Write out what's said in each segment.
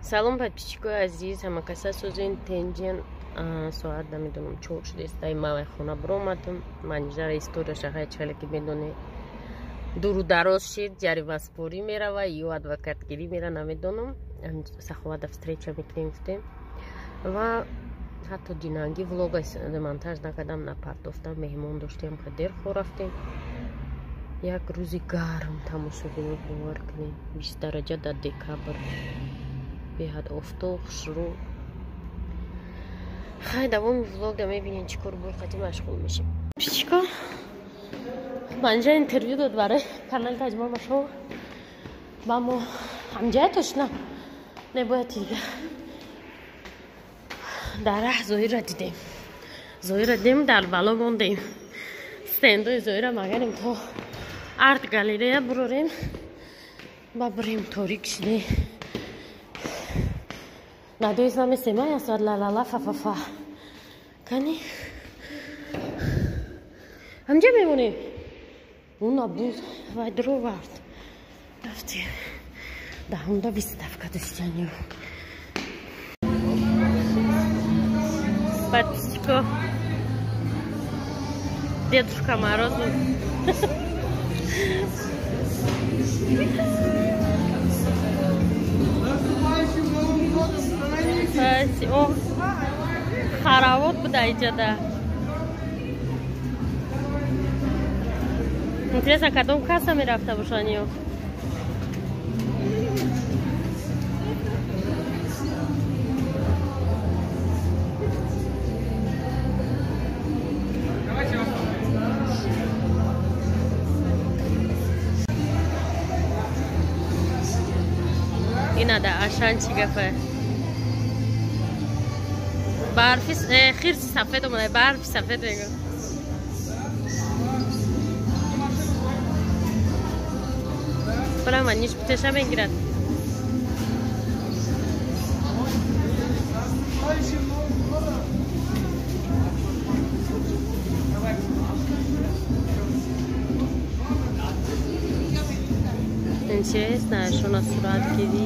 Салом, подписчикои азиз, ҳамакаса созин тенҷен. Соат намедонам 4 шудааст. Ай ман хона биромадам. Манижара историяша хай чале ки медоне. Дуру дароз шид, ҷаримаспорӣ мерава ё адвокатгирӣ мера, намедонам. Саховата встреча мекунем гуфтем. Ва ҳатто динанги влога монтаж накардам, напартофтам, меҳмон доштем, дер хор рафтем. Як рӯзи гарм, тамошобино, бовар кунем, 20 дараҷа дар декабр. Беҳад офтоб хушрӯ. Хай, давоми влога мебинем, чӣ кор бор қати машғул мешем. Чико? Манҷа интервю дод барои канали Таҷмал Машова. Ба мо ҳамҷая точно не бояд дига. Дар раҳ Зоира дидем. Зоира дидем, дар бало мондем. Стендои Зоира магарем то арт галерея бурорем. Ба бурем, торик шиде. Надоис намесем, ая соат ла-ла-ла фа-фа-фа. Кани? Ҳамҷа мемонем. Уна буд вай дровард. Рафтем. Даҳунда выставка доштанё. Подписчико. Дедушка Мороз. О, хоровод буда иҷода. Интересно, кадом касса мерафта бошанд ё? Ина да Ашан чӣ гапа? Барфи хирси сафед омада, барфи сафед мегӯ. Прямо ниш птеша мегирад. Интересно, шона сурат гирӣ.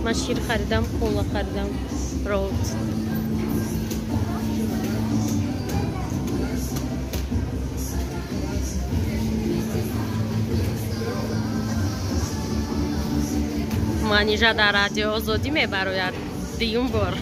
Ман шир харидам, кола харидам, роут. Манижа дар радио Озодӣ мебарояд дуюм бор.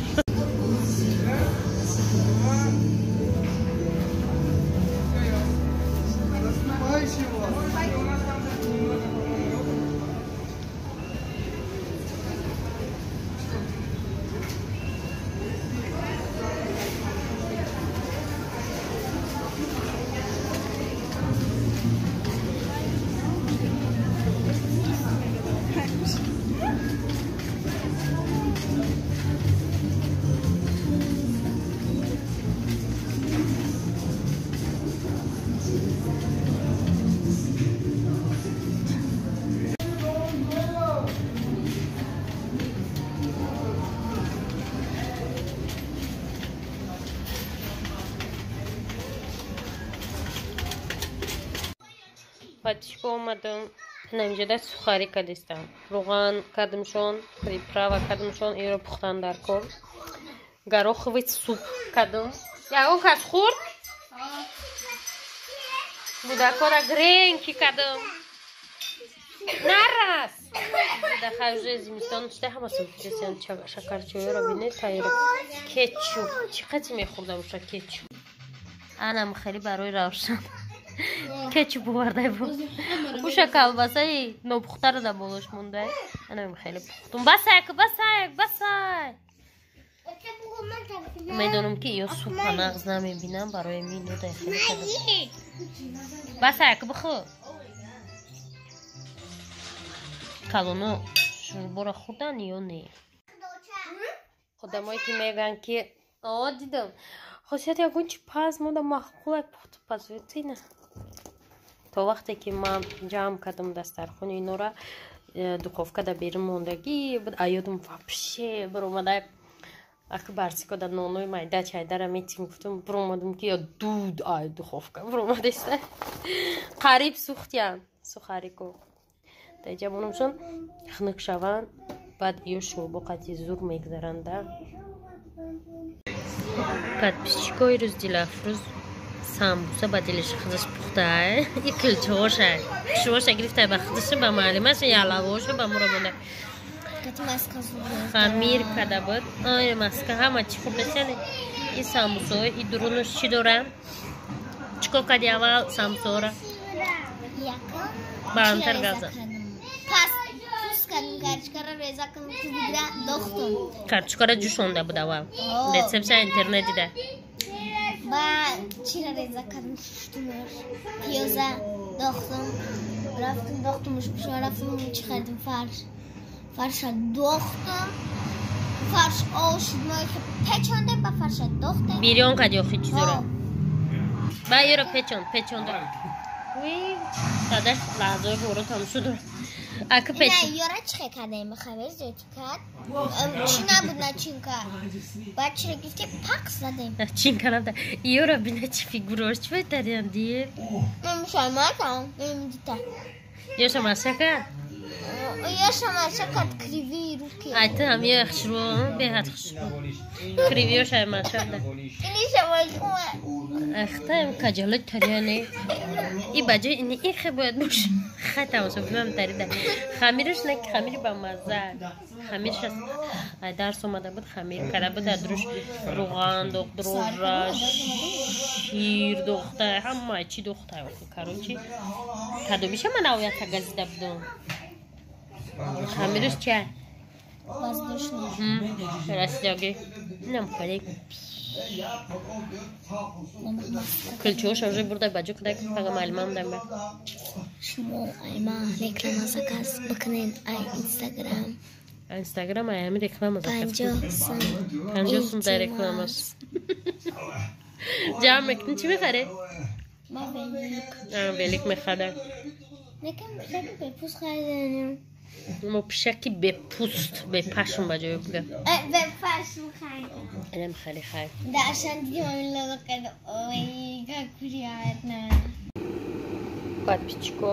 Подписчико, омадам. Намиҷода сухарӣ кадистам. Руған кардамшон, приправа кардамшон, иро пухтан дар кор. Гороховый суп кардам. Ягон кас хӯрд? Будакора гренки кардам. Нарас! Дахай уже зимистон шуда, ҳама субҷесиан шакарчоёро бинед, тайёр. Кетчуп. Чӣ қати мехӯрда боша кетчуп? Анам хеле барои Равшан. Кетчуп овардай бу. Уша колбасаи нопухтаро да болош мондай. Анам хеле пухтум. Басай, басай, басай. Медонам ки ё супа нағз намебинам, барои минудай хеле кардам. Басай, бихӯр. Калоно шӯрборо хӯрдан ё не? Одамое ки мегӯянд ки о дидам, хосияти ягон чи паз монда маъқулай пухту пазветина. То вақте ки ман ҷамъ кардам дастархони инора, духовка да берун мондагӣ буд, аёдам вообще биромада аки барсико да нонои майда чайдара метим гуфтам, биромадам ки ё дуд ай духовка биромадеста. Қариб сӯхтян сухарико. Даҷа монамшон хунук шаванд. Баъд ё шӯрбо қати зур мегзаранда. Подписчикои рӯз Дилафрӯз самбуса ба дилиш худаш пухта, и килчоша шуоша гирифта ба худаш, ба маълимаша, ялавоша ба мура монда. Хамир када буд. Ай, маска ҳама чӣ хуб нестяне. И самбусаҳо, и дурунаш чӣ дора? Чӣ кор кади аввал самбусаҳора? Баландтар газа. Картошкара ҷӯшонда буд аввал. Рецептша интернет дида. Ба чира реза кардам, шуштумаш, пиёза дохтам, рафтам дохтамаш, рафтам чӣ хардим, фарш. Фарша дохтам, фарш ов шуд, мо печондем, ба фарша дохтем. Бирён кади охи чизора? Ба ёро печон, печонда. Дадаш лаҳзаҳои боро тамом шуд. Ака печ. Не, ёра чӣ кардем, хабар зиёд кард. Чӣ набуд начинка. Баъд чиро гирифтем, пақ задем. Начинка набуда. Ёра бина чӣ фигурош, чӣ бетарян дие? Мешаматам, мемдита. Ёша маша кард? Ёша маша кард, кривые руки. Ай ту ҳам ё хушрӯ, беҳад хушрӯ. Кривиёша маша да. Иниша маша. Ахтаем каҷалои таряне. И ба ҷои ини ихе бояд бош. Хай тамошо бинам тарида. Хамираш не, хамири ба мазза. Хамирш аст. Ай дарс омада буд, хамир карда буд, дар дуруш руған дохт, дрожжа, шир дохта, ҳама чӣ дохта. Короче, кадомиша ман авята газида будам. Хамираш ча? Воздушный. Растяги. Нам халик. Килчоша уже бурда ба ҷо куда фага маълимам дам ба. Шумо айма реклама заказ бикунен ай Инстаграм. Инстаграм ай ҳами реклама заказ. 50 сум. 50 сум дар рекламаш. Ҷамъ мекунӣ, чӣ мехарӣ? Ма велик. Велик мехарам. Некам пишаки бепуст харидем. Мо пишаки бепуст, бепашм ба ҷои буга. Бепашм харидем. Инам хеле хайр. Дашан дидем ҳамин лого кард. Ой, как приятно. Подписчико,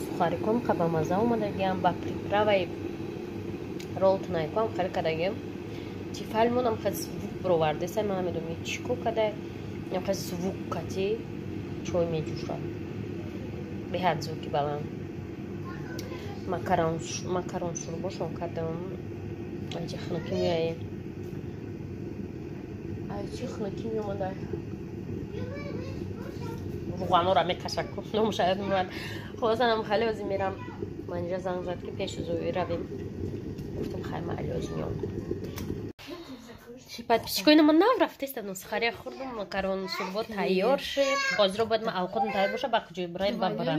сухариком ка ба маза омадагиам, ба приправаи ролтонайкоам хеле кардагиам. Тифалмонам хеле звук бировардеса, ман намедонам чӣ кор карда. Ям хеле звук кати чой меҷӯшад. Беҳад звуки баланд. Макарон шӯрбошон кардам. Айчи хунукӣ меояд. Айчи хунукӣ меомада. Руғанора мекашад, номушаёд меомад. Хулосанам хеле ози мерам. Манижа занг зад, ки пеши зои равем. Гуфтам хай ма алиоз меом. Подписчикои ман нав рафтеста, сухария хӯрдум, макарон шӯрбо тайёр шуд. Ҳозиро бояд ман авқотам тайёр боша, ба куҷои бирай ба бира.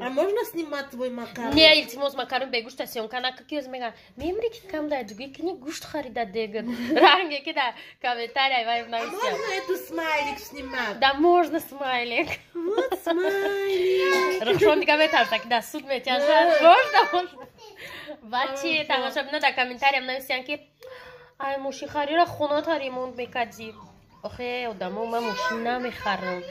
А можно снимать твой макарон? Не, илтимос, макарон бегӯшта съёмка нака, ки меган. Мемри ки кам да дуги кини гӯшт харида дегр. Ранге ки да комментария вай нависям. Можно эту смайлик снимать? Да, можно смайлик. Вот смайлик. Рухшон дига метарса ки да суд метяшад. Можно, можно. Бачи тамошобино дар комментариям нависян, ки ай мошинхариро хоната ремонт мекардӣ. Охе, одамо, ман мошин намехарам.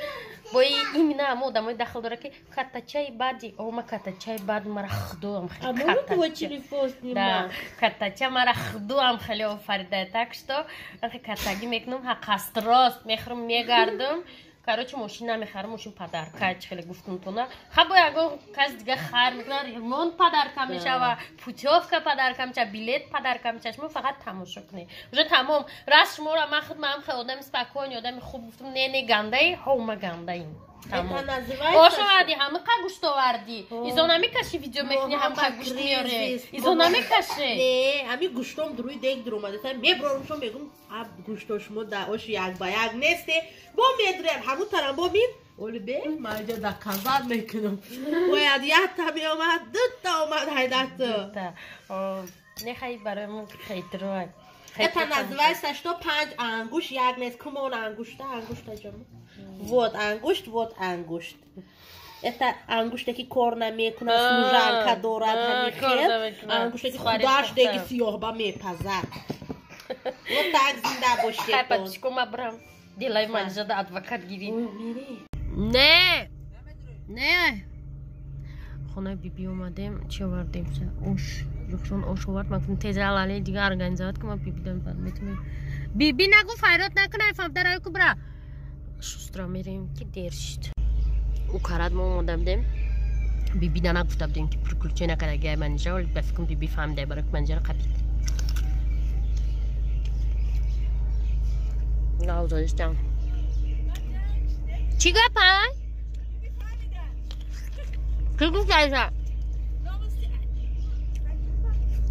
Бо именно ҳама одамои дахл дора, ки картачаи бади. О, ма картачаи бад мара худоам хеле. Картача мара худоам хеле офарида. Так что картагӣ мекунам, ҳаққастрост мехӯрам, мегардам. Короче, мошин намехарам, мошин подарка, чӣ хеле гуфтумтона. Ха бо ягон кас дига хар мекунад, ремонт подарка мешава, путёвка подарка мешава, билет подарка мешава. Шумо фақат тамошо кунед. Уже тамом. Раз шуморо ман худ ман хеле одами спокойный, одами хуб гуфтум, не, не гандаи, ҳо ма гандаим. Ош оварди, ҳамиқа гӯшт овардӣ. Изо намекаши, видео мекунӣ, ҳамқа гӯшт меёре. Изо намекаши. Не, ҳами гӯштом дуруи дег дуромада. Меброрум, шо мегум, аб гӯшто шумо да ош як ба як несте. Бо медрем, ҳамун тарам бо мин. Оли бе, ман инҷа доказать мекунам. Бояд якта меомад, дута омад ҳайдату. Не, хай барои мо хейтро. Это называется, что панҷ ангушт як нест. Кумон ангушта, ангушта ҷамо. Вот ангушт, вот ангушт. Это ангуште ки кор намекунад, служанка дорад, ҳамин хел. Ангуште ки худаш деги сиёҳба мепазад. Вот так зинда бошед. Хай подписчико, ма брам. Делай манижада адвокат гири. Не! Не! Хонаи биби омадем, чӣ овардем? Ош. Рухшон ош овард, ман гуфтам тез алали дига организовать ки ман бибидам баъд метавонем. Биби нагу файрод накунай, фамдараю ку бра. Шустра мерем ки дер шид. У карат мо омода будем. Биби да нагуфта будем ки приключения кардагиай манижа, вале ба фикрам биби фаҳмидай, барои ки манижаро қапид. Навзоиштам. Чӣ гап ай? Кӣ гуфт айша?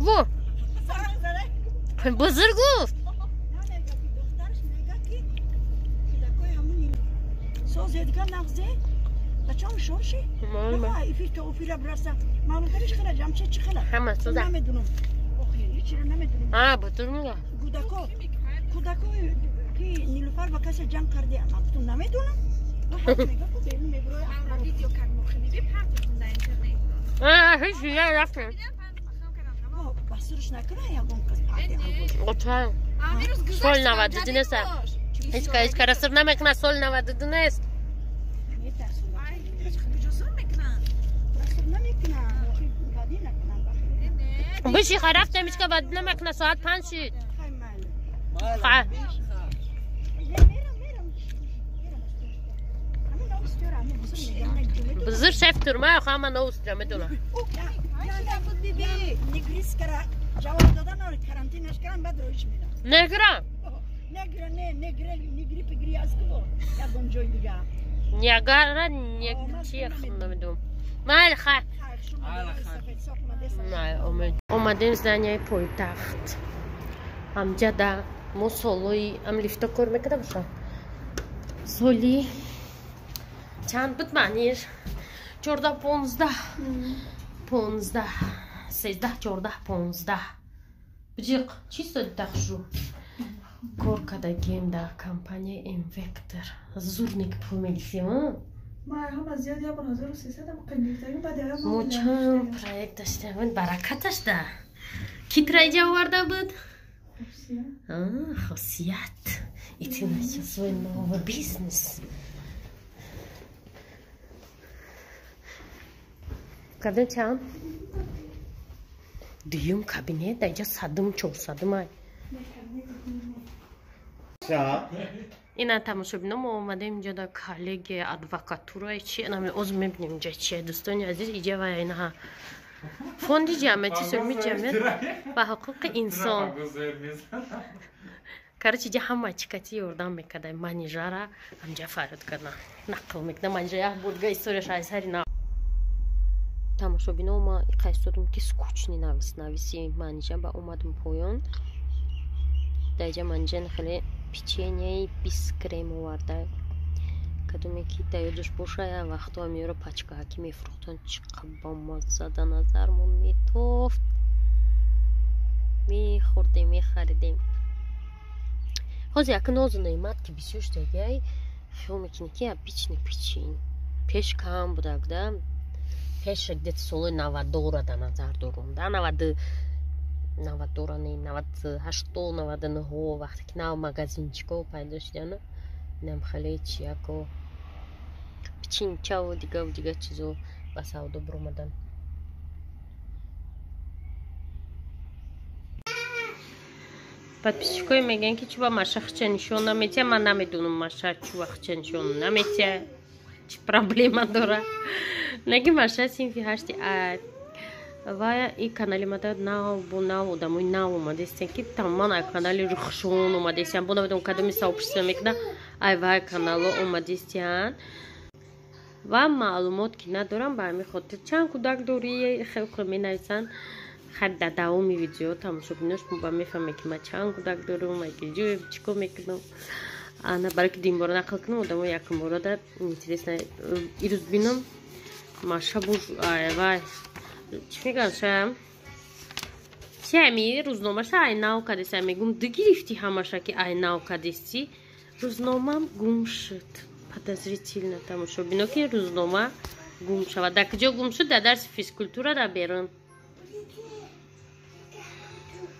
Во! Бузург гуфт. Сол 92 нест. Ҳеҷ кара сир намекунад, сол 92 нест. Биши рафтем, ҳеҷ ка бад намекунад, соат 5 шид. Бузур шеф турма, ҳама новостра медонам. Негра? Ниагара, чи намедонам. Майли хай. Омадем зданияи пойтахт. Ҳамҷада мо солои ам лифто кор мекарда бошам. Соли чанд буд маъниш? 14, 15, 15, 13, 14, 15. Биҷиқ, чӣ соли тахшу? Кор кардагем дар компания Инвектор. Зурник пул мегирифтем, мо чанд проект доштем, баракаташ да. Ки траиҷа оварда буд? Хосият. И ты начал свой новый бизнес. Кабинет чанд? Дуюм кабинет, даиҷа садум, чорсадум ай. Ина тамошобино, мо омадем инҷо дар коллегия адвокатура чи, оз мебинем инҷа чия, дӯстони азиз, иҷа ва инаҳа фонди ҷамъияти сулми ҷамъият ба ҳуқуқи инсон. Короче, иҷа ҳама чикати ёрдам мекарда, манижара ҳамҷа фарёд кардан, нақл мекарда, манижа як бурга историяш аз сари на. Тамошобино, ма қайсодум ки скучни навис нависи манижа ба омадум поён. Даиҷа манижа хеле печеньяи бискрем оварда. Кадоме ки да ёдаш боша, вақто амиёро пачкаҳаки мефурӯхтан, чӣ қадр бамазза да назармон метофт. Мехӯрдем, мехаридем. Ҳозир як нозу неъмат ки бисёр шудагиай, хиёл мекунӣ ки обычный печень. Пеш кам будак, да? Пеш где-то солои 92 да назар дорум, да? 92 не, 98, 99, вақте ки нав магазинчико пайдо шудана, инам хеле чияко печенчаву дигаву дига чизо ба савдо биромадан. Подписчикое мегӯянд ки чӯба маша хича нишон наметия. Ман намедонам маша чӯ вақт нишон наметия, чӣ проблема дора. Наки маша синфи 8 а ва и канали мада нав бо нав одамои нав омадастиян ки тамоман ай канали Рухшон омадастиян, бо намедонам кадоми сообщество мекунад, ай вай канало омадастиян ва маълумот ки надорам, ба ҳамин хотир чанд кӯдак дорӣ хеле менависанд. Хай дар давоми видео тамошобинош ба мефаҳмед ки ман чанд кӯдак дорам, ай ки ҷои чӣ кор мекунам. Ана барои ки димбора нақл кунам, одамо якумбора да интересно ирӯз бинам маша буж ай вай чӣ мегӯям, ша чи ами рӯзномаша ай нав кадеста, мегум ду гирифтӣ ҳамаша ки ай нав кадестӣ, рӯзномам гум шуд. Подозрительно тамошобино ки рӯзнома гум шавад. Дар куҷо гум шуд? Дар дарси физкультура дар берун.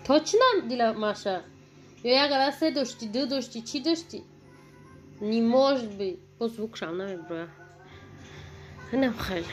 Точно дила Маша? Ё як раз се дошти, ду дошти, чӣ дошти? Не может быть. Бо звук шам намеброя. Инам хеле.